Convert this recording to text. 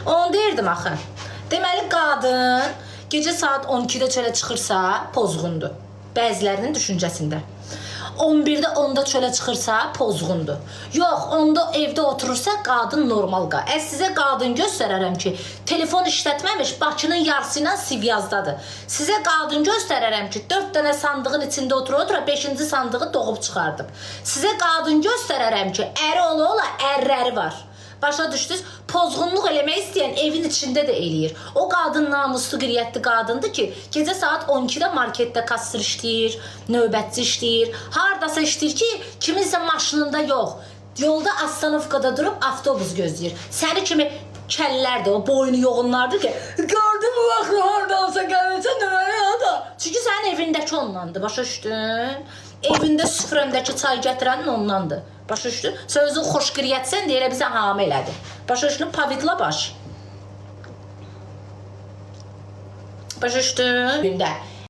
Onu deyirdim axı. Deməli qadın gecə saat 12-də çölə çıxırsa pozğundur. Bəzilərinin düşüncəsində. 11-də 10-da çölə çıxırsa pozğundur. Yox, 10-da evdə oturursa qadın normal qa. Əs sizə qadın göstərərəm ki, telefon işlətməmiş Bakının yarısı ilə Sivyazdadır. Sizə qadın göstərərəm ki, 4 dənə sandığın içində otura-otura 5-ci sandığı doğub çıxardıb. Sizə qadın göstərərəm ki, əri ola-ola ərləri var. Başa düşdünüz? Pozğunluq eləmək istəyən evin içində də eləyir. O qadın namuslu, qiriyyətli qadındır ki, gecə saat 12-də marketdə kassir işləyir, növbətçi işləyir. Hardasa işləyir ki, kiminsə maşınında yox. Yolda astanovkada durub avtobus gözləyir. Səni kimi kəllərdir, o boynu yoğunlardır ki, gördün mü bax hardansa gəlirsən deməli da. Çünki sənin evindəki ondandır, başa düşdün? Evində süfrəndəki çay gətirənin ondandır. Başa düşdün? Sən özün xoşqiriyyətsən deyə elə bizə hamı elədi. Başa düşdün? Pavidla baş. Başa düşdün? Gündə.